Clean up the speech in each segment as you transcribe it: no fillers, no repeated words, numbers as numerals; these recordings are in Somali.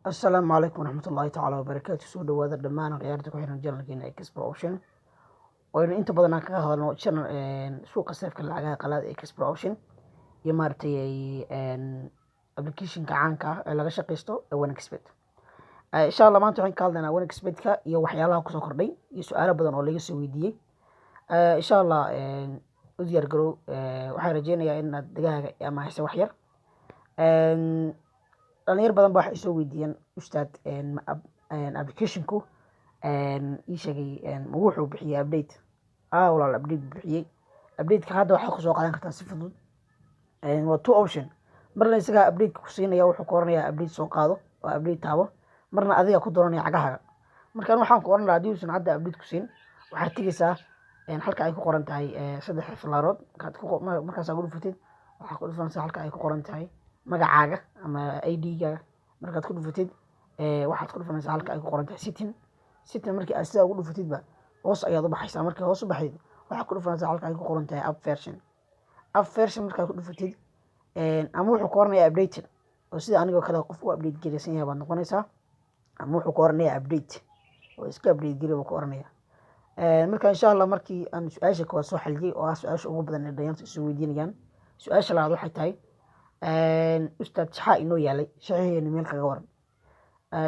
Asalaamu calaykum waraxmatullaahi tacaala wabarakaatu. Soo dhawaada dhammaan khiyaarta ku xiran channelkeena Expert Option, waynu inta badan aan kaga hadalno channel suuqa sarifka lacagaha qalaad ee Expert Option iyo maaragtay applicationka caanka ah ee laga shaqaysto ee 1xBet. Insha Allah maanta waxaan ka hadlaynaa 1xBet-ka iyo waxyaalaha kusoo kordhay iyo su-aalo badan oo laga soo weydiiyey. Insha Allah u diyaar garow. Waxaan rajeynayaa inaad degahaaga ama hayse wax yar. Dhalinyar badan ba waxay soo weydiiyeen: "Ustaad, applicationku ii sheegay ma wuxuu bixiyey update?" Ah, walaal, update buu bixiyey. Updateka hadda waxaad kusoo qaadan kartaa si fudud. Waa two option: marna isagaa update ku siinaya, wuxuu ku oranayaa update soo qaado oo update taabo, marna adiga ku dooranaya cagahaaga. Marka waxaan ku oran lahaa, haddii uusan hadda update ku siin, waxaad tegeysaa halka ay ku qoran tahay saddex falaarood. Markaasaa ku dhufatid, waxaa ku dhufanaysaa halka ay ku qoran tahay magacaaga ama ID-gaaga. Markaad ku dhufatid, waxaad ku dhufanaysaa halka ay ku qoran tahay setting. Setting markii aad sidaa ugu dhufatidba, hoos ayaad u baxaysaa. Markii hoos u baxayd, waxaad ku dhufanaysaa halka ay ku qoran tahay app version. App version markaad ku dhufatid, ama wuxuu ku oranayaa updated, oo sida anigoo kale qof u update garaysan yahay baad noqonaysaa, ama wuxuu ku oranayaa update oo iska update gari buu ku oranaya. Marka insha Allah markii aan su-aasha koowaad soo xaliyey, oo ah su-aasha ugu badan ee dhalinyartu isu weydiinayaan, su-aasha labaad waxay tahay: "Ustaad, shaxaa inoo yaalay, shaxiheena meel kaga waran?"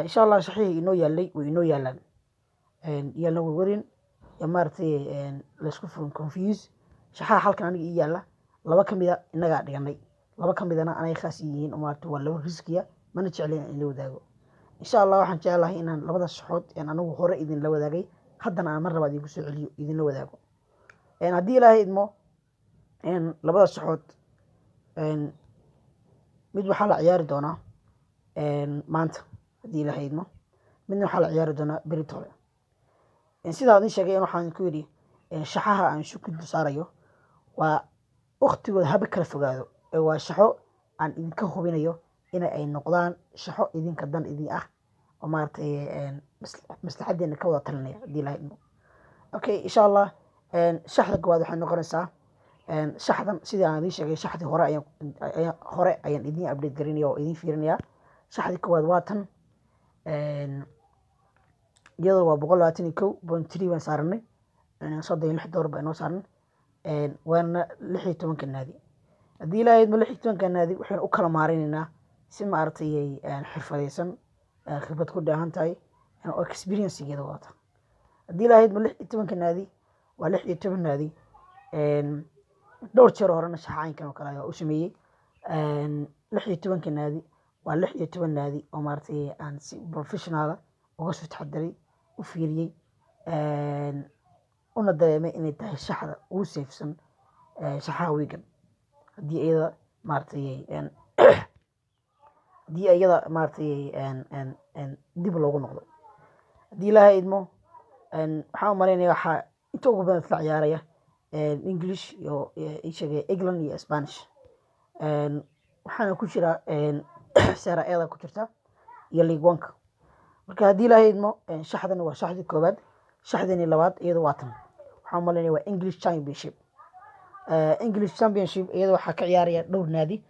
Insha Allah shaxihii inoo yaalay way inoo yaalaan, yaalna warwarin ya maaragtay laysku furin confuse. Shaxaha halkan aniga ii yaala, laba ka mida innagaa dhiganay, laba ka midana anay khaas yihiin oo maaragtay waa laba riskiya, mana jeclin in la wadaago. Insha Allah waxaan jeclahay inaan labada shaxood een anigu hore idinla wadaagay, haddana aan mar labaad idinku soo celiyo, idinla wadaago haddii Ilaahay idmo. Labada shaxood mid waxaa la ciyaari doonaa maanta haddii Ilaahay idmo, midna waxaa la ciyaari doonaa beritole. Sidaa idin sheegay, waxaan ku yidhi shaxaha aan isu dul saarayo waa waktigooda haba kala fogaado ee waa shaxo aan idinka hubinayo in ay noqdaan shaxo idinka dan idin ah oo maaragtay maslaxadeena ka wada talinaya haddii Ilaahay idmo. Okay, insha Allah shaxda koowaad waxay noqonaysaa shaxdan. Sidii aan idiin sheegay, shaxdii hore ayaan hore ayaan idiin update garinaya oo idiin fiirinaya. Shaxdii koowaad waa tan. Iyadoo waa 121.3 baan saaranay, $36 baa inoo saaran, waana 16-ka naadi. Haddii Ilaahay idmo, 16-ka naadi waxaynu u kala maaraynaynaa si maaragtay xirfadaysan, khibrad ku dheehan tahay oo experiencegeeda wadata. Haddii Ilaahay idmo, 16-ka naadi waa 16 naadi. Dhowr jeer horena shaxaynkan oo kale ayaa u sameeyey. 16-ka naadi waa 16 naadi oo maaragtay aan si professional uga soo taxadiray, u fiiriyey, una dareemay inay tahay shaxda ugu safesan shaxaha weegan, haddii iyada maaragtay dib loogu noqdo. Haddii Ilaahay idmo, waxaan u malaynaya waxaa inta ugu badan isla ciyaaraya English iyo isheegay England iyo Spanish. Waxaana ku jira Serie A-da ku jirta iyo League One-ka. Marka haddii Ilaahay idmo, shaxdan waa shaxdii koowaad. Shaxdani labaad iyada waa tan. Waxaan u malaynaya waa English Championship. English Championship iyada waxaa ka ciyaaraya dhowr naadi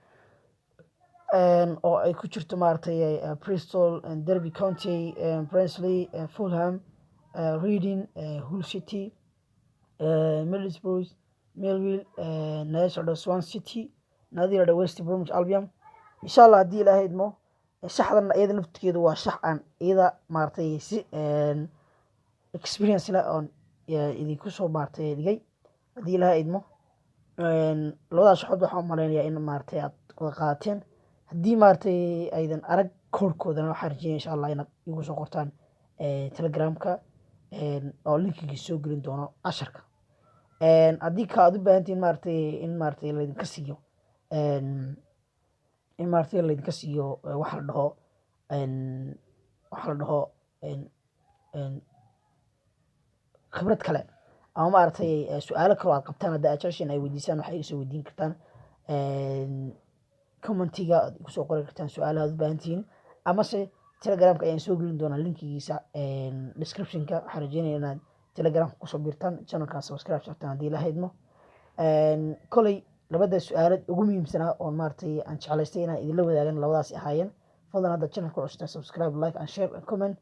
oo ay ku jirto maaragtay Bristol, Derby County, Barnsley, Fulham, Reading, Hull City, Middlesbrough, Millwall, naadi la Swansea City, naadi la West Bromwich Albion. Insha Allah haddii Ilaahay idmo, shaxdan iyada laftigeedu waa shax aan iyada maaragtay si experience leh oon idinku soo maaragtay dhigay. Haddii Ilaahay idmo, labadaas shaxood waxaan u malaynayaa in maaragtay aad wada qaadateen. Haddii maaragtay aydan arag koodhkoodana, waxaan rajeynaya insha Allah inaad igu soo qortaan Telegramka oo linkigii soo gelin doono casharka. Haddii ka aad u baahantihiin maaragtay in maaragtay laydinka siiyo in maaragtay laydinka siiyo waxa la dhaho khibrad kale ama maaragtay su-aalo kaloo aad qabtaan, hadda aad jeceshiin ay weydiisaan, waxay iga soo weydiin kartaan commentiga, aad igu soo qori kartaan su-aalaha aad u baahan tihiin, amase Telegramka ayaan soo gelin doonaa linkigiisa descriptionka. Waxaan rajeynaya inaad Telegramka kusoo biirtaan, channelkan subscribe saartaan haddii Ilaahay idmo. Koley labada su-aalood ugu muhiimsanaa oon maaragtay aan jeclaystay inaan idinla wadaagan labadaasi ahaayeen. Fadlan hadda channelka cusubtaa, subscribe, like and share and comment.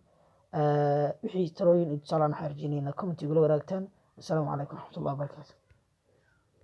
Wixii talooyin iyo tusaale waxaan rajeynayna comment igula wadaagtaan. Assalaamu calaykum waraxmatullahi wabarakaatu.